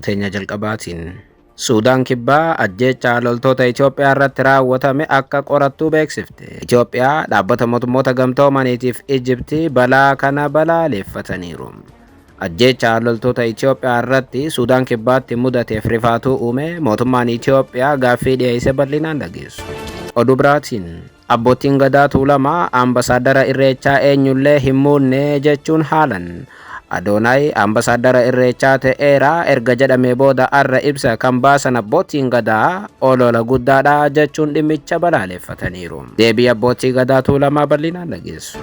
Oduu teenya jalqabaatiin. Suudaan Kibbaa ajjeechaa loltoota Itoophiyaa irratti raawwatame akka qorattuu beeksifte. Itoophiyaa, Dhaabbata Mootummoota Gamtoomaniitiif Ijiptii balaa kana balaaleffataniiru. Ajjeechaa loltoota Itoophiyaa irratti Suudaan Kibbaatti mudateef rifaatuu uume mootummaan Itoophiyaa gaaffii dhiyeesse bal'inaan dhageessu. Oduu biraatiin, abbootiin gadaa Tuulamaa ambasaaddara Irreechaa eenyullee hin muunne jechuun haalan. Adoonaay ambasaaddara Irreechaa ta'eera erga jedhamee booda arra ibsa kan baasan abbootiin gadaa olola guddaadha jechuun dhimmicha balaaleffataniiru. Deebii abbootii gadaa Tuulamaa bal'inaan dhageessu.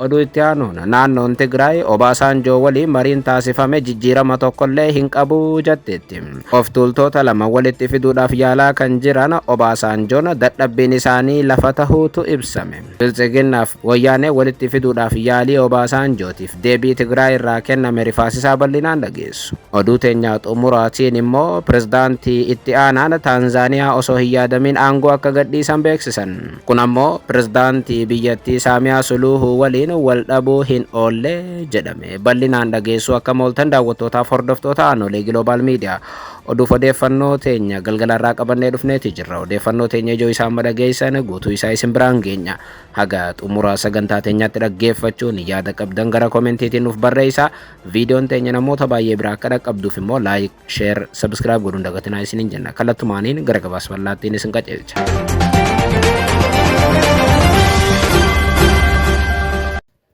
Oduu itti aanuun, naannoon Tigraay Obaasaanjoo waliin mariin taasifame jijjiirama tokkollee hin qabu jetteetti. Of tuultota lama walitti fiduudhaaf yaalaa kan jiran Obaasaanjoon dadhabbiin isaanii lafa tahuutu ibsame. Biltsiginnaaf Wayyaanee walitti fiduudhaaf yaalii Obaasaanjootiif deebii Tigraay irraa kenname rifaasisaa bal'inaan dhageessu. Oduu teenya xumuraatiin immoo, pirezidaantii itti aanaan Taanzaaniyaa osoo hin yaadamin aangoo akka gadhiisan beeksisan. Kun ammoo pirezidaantii biyyattii Saamiyaa Suluuhuu waliin wal dhabuu hin oolle jedhame. Bal'inaan dhageessuu. Akka mooltan daawwattootaaf hordoftoota Aanolee Global Media, oduuf odeeffannoo teenya galgalarraa qabannee dhufneeti jirra. Odeeffannoo teenya ijoo isaan madhageessan guutuu isaa isin biraan geenya. Haga xumura sagantaa teenyaatti dhaggeeffachuun yaada qabdan gara koomentiitiin nuuf barreessaa. Viidiyoon teenya namoota baay'ee biraa akka dhaqqabduuf immoo like, share, subscribe godhuun dagatinaa isiniin jenna. Kallattumaaniin gara gabaasa bal'aattiin isin qajeelcha.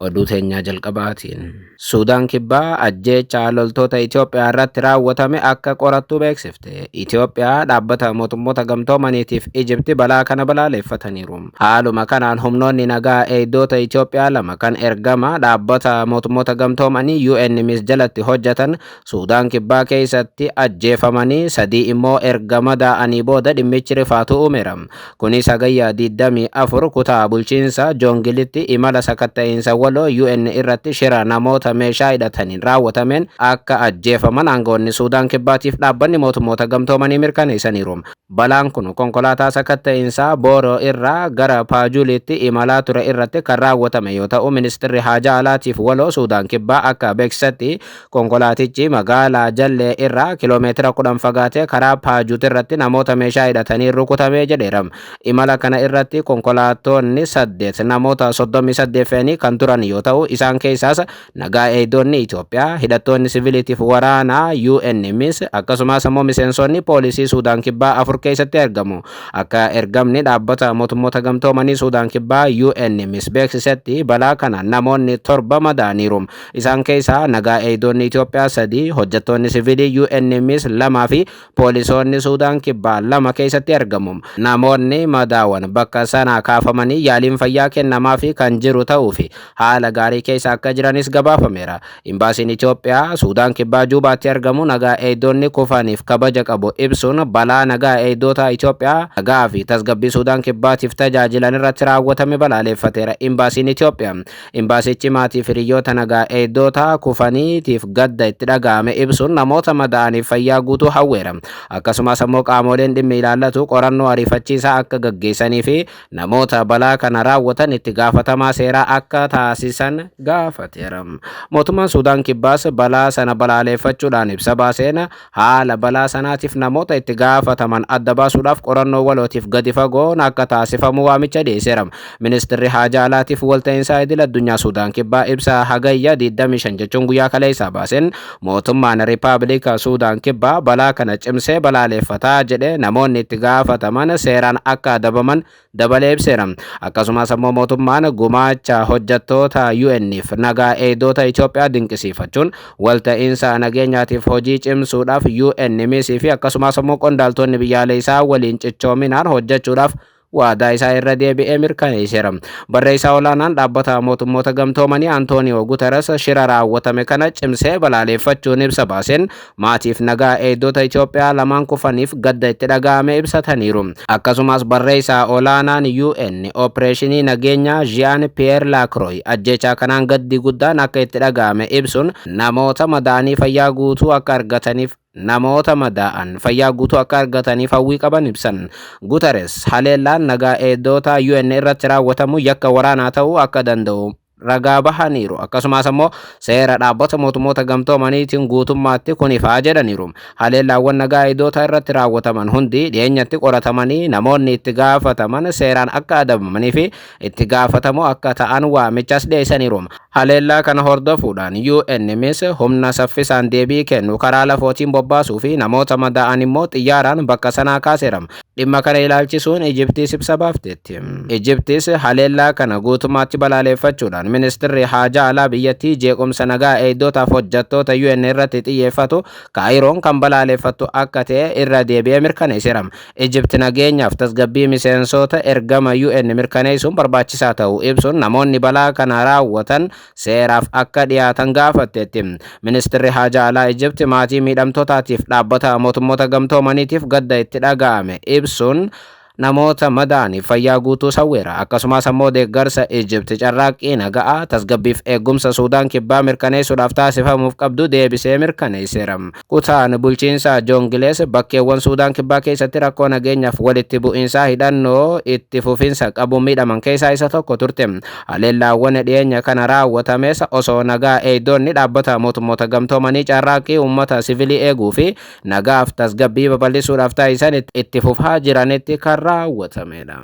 Oduu teenyaa jalqabaatiin, Suudaan Kibbaa ajjeechaa loltoota Itoophiyaa irratti raawwatame akka qorattu beeksifte. Itoophiyaa, Dhaabbata Mootummoota Gamtoomaniitiif Ijipti balaa kana balaaleffataniiru. Haaluma kanaan humnoonni nagaa eegdota Itoophiyaa lama kan ergama Dhaabbata Mootummoota Gamtoomanii UNMISS jalatti hojjetan Suudaan Kibbaa keessatti ajjeefamanii, sadii immoo erga madaa'anii booda dhimmichi rifaatuu uumeera. Kunis Hagayya 24 kutaa bulchiinsa Joongilitti imala sakatta'iinsa waloo UN irratti shira namoota meeshaa hidhataniin raawwatameen akka ajjeefaman aangawoonni Suudaan Kibbaatiif Dhaabbanni Mootummoota Gamtoomanii mirkaneessaniiru. Balaan kun konkolaataa sakatta'iinsaa Booroo irraa gara Paajuliitti imalaa ture irratti kan raawwatame yoo ta'u, Ministirri Haajaa Alaatiif Waloo Suudaan Kibbaa akka beeksisetti, konkolaatichi magaalaa Jallee irraa kiloomeetira 10 fagaatee karaa Paajuut irratti namoota meeshaa hidhataniin rukutame jedheera. Imala kana irratti konkolaattoonni saddeet namoota 38 fe'anii kan turan yoo ta'u, isaan keessaas nagaa eegdonni Itoophiyaa, hidhattoonni siviiliitiif waraanaa UNMISS, akkasumas ammoo miseensonni poolisii Suudaan Kibbaa afur keessatti argamu. Akka ergamni Dhaabbata Mootummoota Gamtoomanii Suudaan Kibbaa UNMISS beeksisetti, balaa kanaan namoonni torba madaa'aniiru. Isaan keessaa nagaa eegdonni Itoophiyaa sadii, hojjettoonni siviilii UNMISS lamaa fi poolisoonni Suudaan Kibbaa lama keessatti argamu. Namoonni madaawan bakka sanaa kaafamanii yaaliin fayyaa kennamaafii kan jiru ta'uu fi haala gaarii keessa akka jiranis gabaafameera. Imbaasiin Itoophiyaa Suudaan Kibbaa Juubaatti argamu nagaa eegdonni kufaniif kabaja qabu ibsuun, balaa nagaa eegdota Itoophiyaa nagaa fi tasgabbii Suudaan Kibbaatiif tajaajilan irratti raawwatame balaaleffateera. Imbaasiin Itoophiyaa. Imbaasichi maatii fi hiriyyoota nagaa eegdota kufaniitiif gadda itti dhaga'ame ibsuun namoota madaa'aniif fayyaa guutuu hawweera. Akkasumas ammoo qaamoleen dhimmi ilaallatu qorannoo ariifachiisaa akka gaggeessanii fi namoota balaa kana raawwatan itti gaafatamaa seeraa akka taasisan gaafateera. Mootummaan Suudaan Kibbaas balaa sana balaaleeffachuudhaan ibsa baaseen, haala balaa sanaatiif namoota itti gaafataman adda baasuudhaaf qorannoo walootiif gadi fagoon akka taasifamu waamicha dhiyeesseera. Ministirri Haajaa Alaatiif Walta'iinsaa Idil Addunyaa Suudaan Kibbaa ibsa Hagayya 25, jechuun guyyaa kaleessaa baaseen, mootummaan Riippaabilika Suudaan Kibbaa balaa kana cimsee balaaleeffataa jedhe, namoonni itti gaafataman seeraan akka adabaman dabalee ibseera. Akkasumas ammoo mootummaan gumaacha hojjettoota UN'if nagaa eegdota Itoophiyaa dinqisiifachuun walta'iinsa nageenyaatiif hojii cimsuudhaaf UNMISS fi akkasumas ammoo qondaaltonni biyyaalessaa waliin cichoominaan hojjechuudhaaf waadaa isaa irra deebi'ee mirkaneesseera. Barreessaa olaanaan Dhaabbata Mootummoota Gamtoomanii Antooniyoo Guteres shira raawwatame kana cimsee balaaleeffachuun ibsa baaseen maatiif nagaa eegdota Itoophiyaa lamaan kufaniif gadda itti dhaga'ame ibsataniiru. Akkasumas barreessaa olaanaan UN Opereeshinii nageenyaa Jean Pierre Lacroix ajjeechaa kanaan gaddi guddaan akka itti dhaga'ame ibsuun namoota madaa'anii fayyaa guutuu akka argataniif namoota madaa'an fayyaa guutuu akka argataniif hawwii qaban ibsan. Guterres haleellaan nagaa eegdota UN irratti raawwatamu yakka waraanaa ta'uu akka danda'u ragaa bahaniiru. Akkasumas ammoo seera dhaabbata mootummoota gamtoomaniitiin guutummaatti kun ifaa jedhaniiru. Haleellaawwan nagaa eegdota irratti raawwataman hundi dhiyeenyatti qoratamanii namoonni itti gaafataman seeraan akka adabamanii fi itti gaafatamoo akka ta'an waamichas dhiyeessaniiru. Haleellaa kana hordofuudhaan UNMISS humna saffisaan deebii kennu karaa lafootiin bobbaasuu fi namoota madaa'an immoo xiyyaaraan bakka sanaa kaaseera. Dhimma kana ilaalchisuun Ijiptiis ibsa baafteetti. Ijiptiis haleellaa kana guutummaatti balaaleffachuudhaan ministirri haajaa alaa biyyattii jeequmsa nagaa eegdotaaf hojjettoota UN irratti xiyyeeffatu Kaayiroon kan balaaleffattu akka ta'e irra deebi'ee mirkaneesseera. Ijipti nageenyaaf tasgabbii miseensota ergama UN mirkaneessuun barbaachisaa ta'uu ibsuun namoonni balaa kana raawwatan seeraaf akka dhiyaatan gaafatteetti. Ministirri haajaa alaa Ijipti maatii miidhamtootaatiif dhaabbata mootummoota gamtoomaniitiif gadda itti dhaga'ame ibsuun namoota madaa'aniif fayyaa guutuu sawweera. Akkasumas ammoo deeggarsa Ijipti carraaqqii nagaa tasgabbiif eegumsa Suudaan kibbaa mirkaneessuudhaaf taasifamuuf qabdu deebisee mirkaneesseera. Kutaan bulchiinsa Joongilees bakkeewwan Suudaan kibbaa keessatti rakkoo nageenyaaf walitti bu'iinsaa hidhannoo itti fufinsa qabu miidhaman keessaa isa tokko turte. Haleellaawwan dhiyeenya kana raawwatames osoo nagaa eegdonni dhaabbata mootummoota gamtoomanii carraaqqii uummata sivilii eeguu fi nagaaf tasgabbii babal'isuudhaaf taasisan itti fufaa jiranitti kan raawwatamedha.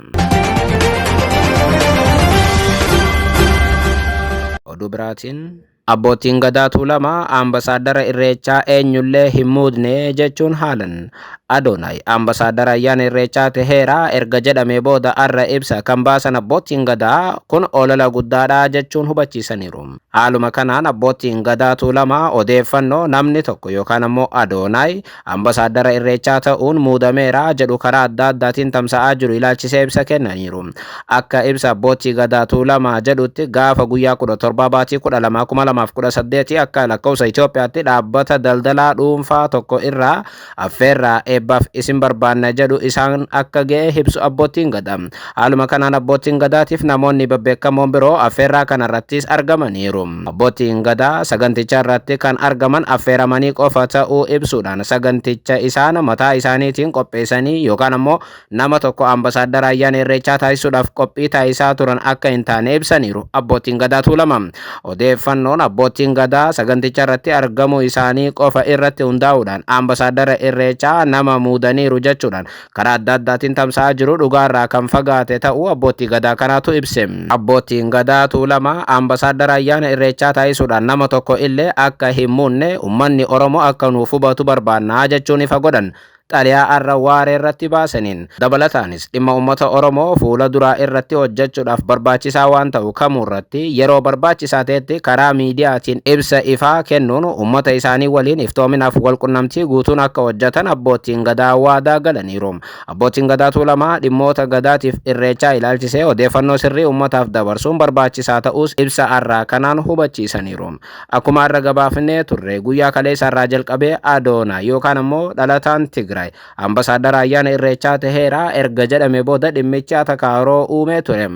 Oduu biraatiin abbootiin gadaa Tuulamaa ambasaaddara Irreechaa eenyullee hin muudne jechuun haalan. Adoonaay ambasaaddara ayyaana Irreechaa taheera erga jedhamee booda arra ibsa kan baasan abbootiin gadaa kun olola guddaadha jechuun hubachiisaniiru. Haaluma kanaan abbootiin gadaa Tuulamaa odeeffannoo namni tokko yookaan ammoo Adoonaay ambasaaddara Irreechaa ta'uun muudameera jedhu karaa adda addaatiin tamsa'aa jiru ilaalchisee ibsa kennaniiru. Akka ibsa abbootii gadaa Tuulamaa jedhutti gaafa guyyaa 17 baatii 12 2018 akka lakkoofsa Itoophiyaatti dhaabbata daldalaa dhuunfaa tokko irraa affeerraa eebbaaf isin barbaanna jedhu isaan akka ga'e ibsu abbootiin gadaa. Haaluma kanaan abbootiin gadaatiif namoonni babbeekamoon biroo affeerraa kanarrattis argamaniiru. Abbootiin gadaa saganticha irratti kan argaman affeeramanii qofa ta'uu ibsuudhaan saganticha isaan mataa isaaniitiin qopheessanii yookaan ammoo nama tokko ambasaaddara ayyaana Irreechaa taasisuudhaaf qophii taasisaa turan akka hin taane ibsaniiru. Abbootiin gadaa Tuulama. Odeeffannoon abbootiin gadaa saganticha irratti argamuu isaanii qofa irratti hundaa'uudhaan ambasaaddara Irreechaa nama muudaniiru jechuudhaan karaa adda addaatiin tamsa'aa jiru dhugaarraa kan fagaate ta'uu abbootii gadaa kanaatu ibse. Abbootiin gadaa Tuulamaa ambasaaddara ayyaana Irreechaa taasisuudhaan nama tokko illee akka hin muudne uummanni Oromoo akka nuuf hubatu barbaannaa jechuun ifa godhan. Xaliyaa arra waaree irratti baasaniin dabalataanis dhimma uummata Oromoo fuula duraa irratti hojjechuudhaaf barbaachisaa waan ta'u kamuu irratti yeroo barbaachisaa ta'etti karaa miidiyaatiin ibsa ifaa kennuun uummata isaanii waliin iftoominaaf walqunnamtii guutuun akka hojjetan abbootiin gadaa waadaa galaniiru. Abbootiin gadaa Tuulamaa dhimmoota gadaatiif Irreechaa ilaalchisee odeeffannoo sirrii uummataaf dabarsuun barbaachisaa ta'us ibsa arraa kanaan hubachiisaniiru. Akkuma arra gabaafnee turre guyyaa kaleessa irraa jalqabee Adoonaa yookaan ammoo dhalataan Tigraay ambasaaddara ayyaana Irreechaa taheera erga jedhame booda dhimmichi atakaaroo uumee ture.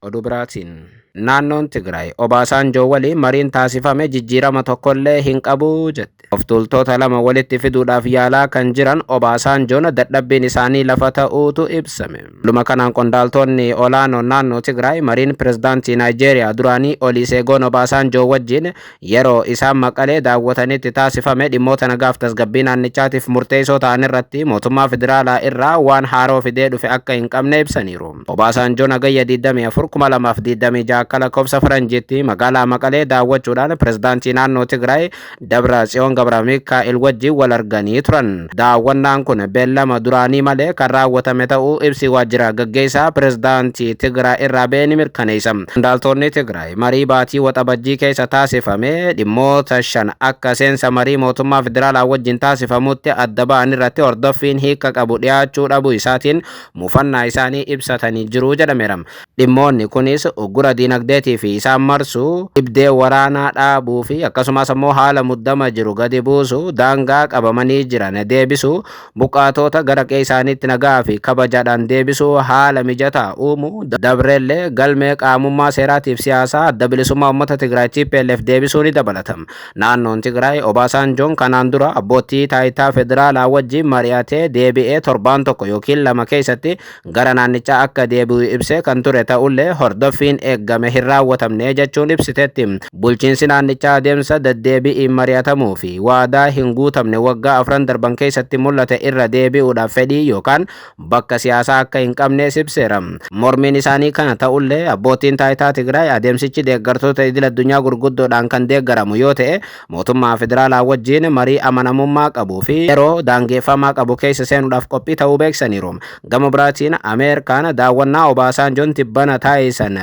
Oduu biraatiin naannoon Tigraay Obaasaanjoo waliin mariin taasifame jijjiirama tokkollee hin qabu jette. Of tuultota lama walitti fiduudhaaf yaalaa kan jiran Obaasaanjoon dadhabbiin isaanii lafa ta'uutu ibsame. Luma kanaan qondaaltonni olaanoon naannoo Tigraay mariin pirezidaantii Naayijeeriyaa duraanii Oliiseegoon Obaasaanjoo wajjin yeroo isaan Maqalee daawwatanitti taasifame dhimmoota nagaaf tasgabbii naannichaatiif murteessoo ta'an irratti mootummaa federaalaa irraa waan haaroo fidee dhufe akka hin qabne ibsaniiru. Obaasaanjoon hagayya 24 2026 akka lakkoofsa Faranjiitti magaalaa Maqalee daawwachuudhaan pirezidaantii naannoo Tigraay Dabra Tsiyoon Gabra Mikaa'el wajjin wal arganii turan. Daawwannaan kun beellama duraanii malee kan raawwatame ta'uu ibsi waajjira gaggeessaa pirezidaantii Tigraay irraa ba'e ni mirkaneessa. Qondaaltonni Tigraay marii baatii waxabajjii keessa taasifame dhimmoota 5 akka seensa marii mootummaa federaalaa wajjin taasifamutti adda ba'an irratti hordoffiin hiika qabu dhiyaachuu dhabuu isaatiin mufannaa isaanii ibsatanii jiru jedhameera. Dhimmoonni kunis uggura diinagdee diinagdeetii fi isaan marsu, dhibdee waraanaa dhaabuu fi akkasumas ammoo haala muddama jiru gadi buusu, daangaa qabamanii jiran deebisu, buqqaatota gara qe'ee isaaniitti nagaa fi kabajaadhaan deebisuu haala mijataa uumuu, dabreellee galmee qaamummaa seeraatiif siyaasaa Adda Bilisummaa Uummata Tigraay TPLF deebisuu ni dabalata. Naannoon Tigraay Obaasaanjoon kanaan dura abbootii taayitaa federaalaa wajjin mari'atee deebi'ee torbaan tokko yookiin lama keessatti gara naannichaa akka deebi'u ibsee kan ture ta'ullee hordoffiin eeggame hin raawwatamne jechuun ibsiteetti. Bulchiinsi naannichaa adeemsa deddeebi'iin mari'atamuu fi waadaa hin guutamne waggaa afran darban keessatti mul'ate irra deebi'uudhaaf fedhii yookaan bakka siyaasaa akka hin qabnes ibseera. Mormiin isaanii kana ta'ullee abbootiin taayitaa Tigraay adeemsichi deeggartoota idil addunyaa gurguddoodhaan kan deeggaramu yoo ta'e mootummaa federaalaa wajjin marii amanamummaa qabuu fi yeroo daangeffamaa qabu keessa seenuudhaaf qophii ta'uu beeksisaniiru. Gama biraatiin Ameerikaan daawwannaa Obaasaanjoon tibbana taasisan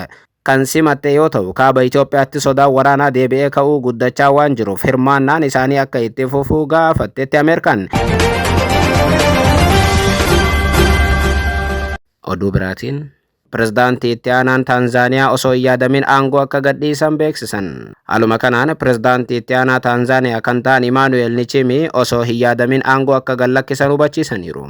kan simatte yoo ta'u, kaaba Itoophiyaatti sodaan waraanaa deebi'ee ka'uu guddachaa waan jiruuf hirmaannaan isaanii akka itti fufuu gaafatteetti Ameerikaan. Oduu biraatiin Pirezidaantii itti aanaan Taanzaaniyaa osoo hin yaadamin aangoo akka gadhiisan beeksisan. Haaluma kanaan pirezidaantii itti aanaa Taanzaaniyaa kan ta'an Imaanu'eel Nichimii osoo hin yaadamin aangoo akka gad lakkisan hubachiisaniiru.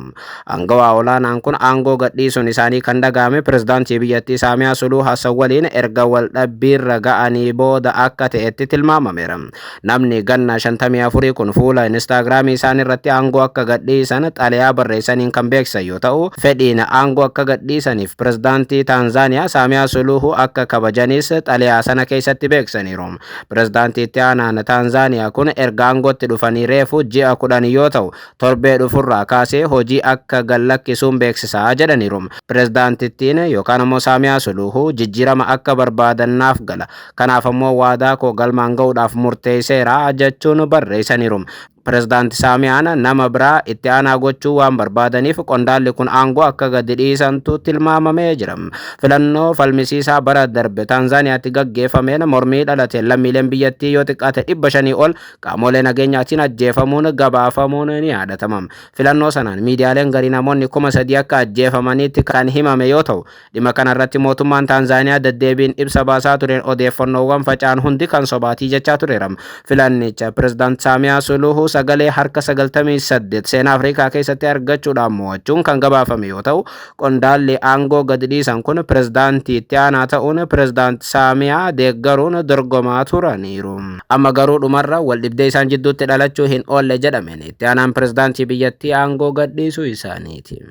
Aangawaa olaanaan kun aangoo gadhiisuun isaanii kan dhaga'ame pirezidaantii biyyattii Saamiyaa Suluhu Hassan waliin erga wal dhabbiirra ga'anii booda akka ta'etti tilmaamameera. Namni ganna 54 kun fuula Inistaagiraamii isaanii irratti aangoo akka gadhiisan xalayaa barreessaniin kan beeksisan yoo ta'u, fedhiin aangoo akka gadhiisaniif pirezidaantii Taanzaaniyaa Saamiyaa Suluhu akka kabajanis xalayaa sana keessatti beeksisaniiru. Pirezidaantii itti aanaan Taanzaaniyaa kun erga aangootti dhufanii reefu ji'a 10 yoo ta'u, torbee dhufurraa kaasee hojii akka gad lakkisuun beeksisaa jedhaniiru. Pirezidaantittiin yookaan ammoo Saamiyaa Suluhu jijjiirama akka barbaadan naaf gala. Kanaaf ammoo waadaa koo galmaan ga'uudhaaf murteesseera jechuun barreessaniiru. Pirezidaanti Saamiyaan nama biraa itti aanaa gochuu waan barbaadaniif qondaalli kun aangoo akka gadi dhiisantu tilmaamamee jira. Filannoo falmisiisaa bara darbe Taanzaaniyaatti gaggeeffameen mormii dhalateen lammiileen biyyattii yoo xiqqaate 500 ol qaamolee nageenyaatiin ajjeefamuun gabaafamuun ni yaadatama. Filannoo sanaan miidiyaaleen garii namoonni 3,000 akka ajjeefamaniitti kan himame yoo ta'u, dhimma kanarratti mootummaan Taanzaaniyaa deddeebiin ibsa baasaa tureen odeeffannoowwan faca'an hundi kan sobaatii jechaa tureera. Filannicha Pirezidaant Saamiyaa Suluhu sagalee harka 98 seenaa Afrikaa keessatti argachuudhaan mo'achuun kan gabaafame yoo ta'u, qondaalli aangoo gadi dhiisan kun pirezidaantii itti aanaa ta'uun Pirezidaant Saamiyaa deeggaruun dorgomaa turaniiru. Amma garuu dhumarra wal dhibdee isaan jidduutti dhalachuu hin oolle jedhameen itti aanaan pirezidaantii biyyattii aangoo gadhiisuu isaaniiti.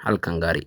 Halkan gaarii.